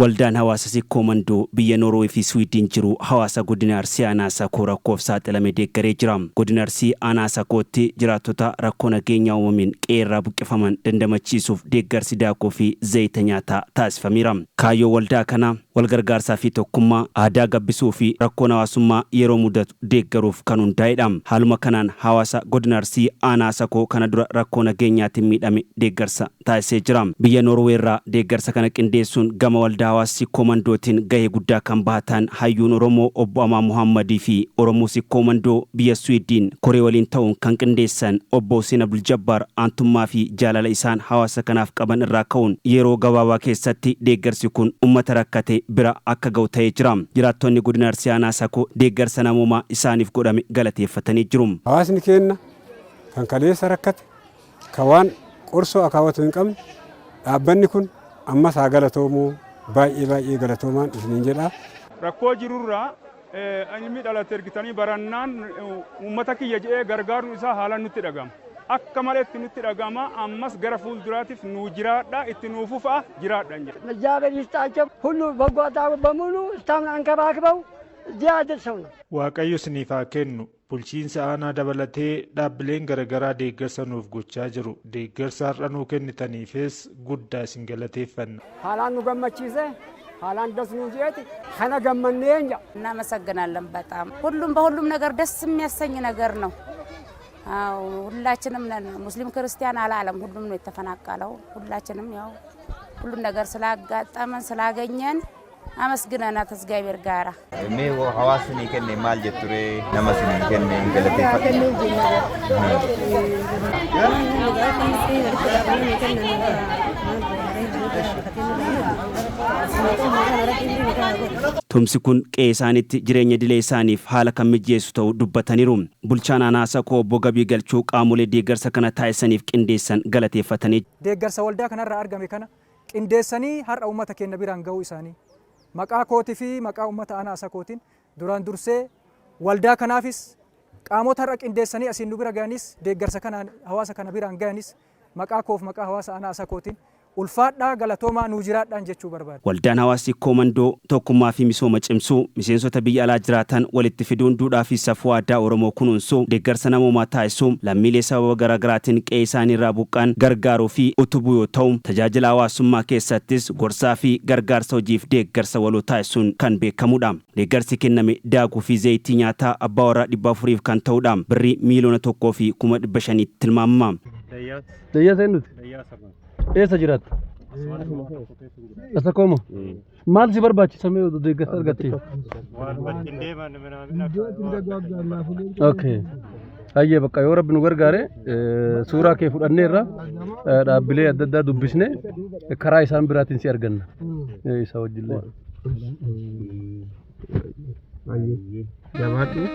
Waldaan hawaasa Sikkoo Mandoo biyya Noorwee fi Swiidin jiru hawaasa Godina Arsii Aanaa Sakoo rakkoof saaxilame deeggaree jira. Godina Arsii Aanaa Sakootti jiraattota rakkoo nageenyaa uumameen qe'eerraa buqqifaman dandamachiisuuf deeggarsi daakuu fi zayita nyaataa taasifameera. Kaayyoon waldaa kanaa walgargaarsaa fi tokkummaa, aadaa gabbisuu fi rakkoon hawaasummaa yeroo mudatu deeggaruuf kan hundaa'edha. Haaluma kanaan hawaasa Godina Arsii Aanaa Sakoo kana dura rakkoo nageenyaatiin miidhame deeggarsa taasisee jira. Biyya Noorweerraa deeggarsa kana qindeessuun gama Waldaa Hawaasa Sikkoo Mandootiin gahee guddaa kan bahatan hayyuun Oromoo Obbo Amaan Muhaammadii fi Oromoo Sikkoo Mandoo biyya Swiidiin koree waliin ta'uun kan qindeessan Obbo Huseen Abduljabbaar aantummaa fi jaalala isaan hawaasa kanaaf qaban irraa ka'uun yeroo gabaabaa keessatti deeggarsi kun ummata rakkate bira akka ga'u ta'ee jira. Jiraattonni Godina Arsii Aanaa Sakoo deeggarsa namoomaa isaaniif godhame galateeffatanii jiru. Hawaasni keenna kan kaleessa rakkate, ka waan qorsoo akaawatu hin qabne, dhaabbanni kun ammas haa galatoomu, baay'ee baay'ee galatoomaan isiniin jedha. Rakkoo jirurraa ilmi dhalate ergitanii barannaan uummata kiyya jedhee gargaaruun isaa haalaan nutti dhagama. Akka maletti nutti dhagama ammas gara fuulduraatiif nuu jiraadha itti nuu fufaa jiraadha jedha. እግዚአብሔር ይስጣቸው። ሁሉ በጎ አድራጎት በሙሉ እስካሁን አንከባክበው እዚህ አድርሰውናል። Waaqayyo isiniif haa kennu. Bulchiinsa aanaa dabalatee dhaabbileen garaagaraa deeggarsa nuuf gochaa jiru. Deeggarsa har'a nuu kennitaniifis guddaa isin galateeffanna. Haalaan nu gammachiise haalaan das nu jeeti kana gammanneen jedha. እናመሰግናለን በጣም ሁሉም በሁሉም ነገር ደስ የሚያሰኝ ነገር ነው። አዎ ሁላችንም ነን ሙስሊም ክርስቲያን አላለም፣ ሁሉም ነው የተፈናቀለው። ሁላችንም ያው ሁሉም ነገር ስላጋጠመን ስላገኘን አመስግነናል እግዚአብሔር ጋራ። Mee hawaasni kenne maal jettu ree nama isinii kenne hin galateeffadhu. Tumsi kun qe'ee isaaniitti jireenya idilee isaaniif haala kan mijeessu ta'uu dubbataniiru. Bulchaan aanaa Sakoo obbo Gabii Galchuu qaamolee deeggarsa kana taasisaniif qindeessan galateeffatanii Deeggarsa waldaa kanarraa argame kana qindeessanii har'a uummata keenya biraan ga'uu isaanii maqaa kootii fi maqaa uummata aanaa Sakootiin duraan dursee waldaa kanaafis qaamota har'a qindeessanii asiin nu bira ga'anis deeggarsa kanaan hawaasa kana biraan ga'anis maqaa koof maqaa hawaasa aanaa Sakootiin ulfaadhaa galatoomaa nuu jiraadhaan jechuu barbaada. Waldaan hawaasa Sikkoo Mandoo tokkummaa fi misooma cimsuu, miseensota biyya alaa jiraatan walitti fiduun duudhaa fi safuu aadaa Oromoo kunuunsuu, deeggarsa namoomaa taasisuu, lammiilee sababa garaagaraatiin qe'ee isaanii irraa buqqaan gargaaruu fi utubuu yoo ta'u, tajaajila hawaasummaa keessattis gorsaa fi gargaarsa hojiif deeggarsa waloo taasisuun kan beekamudha. Deeggarsi kenname daakuu fi zayitii nyaataa abbaa warraa 400f kan ta'udha. Birrii 1,500,000tti tilmaamama. Dayyaasa eenyuti? Eessa jiraatta? Asa koomo? Maal si barbaachisa mee oduu deeggarsa argatte? Okay. Hayyee bakka yoo rabbi nu gargaare suuraa kee fudhanneerra dhaabbilee adda addaa dubbisne karaa isaan biraatiin si arganna. Isa wajjillee. Jabaadhu.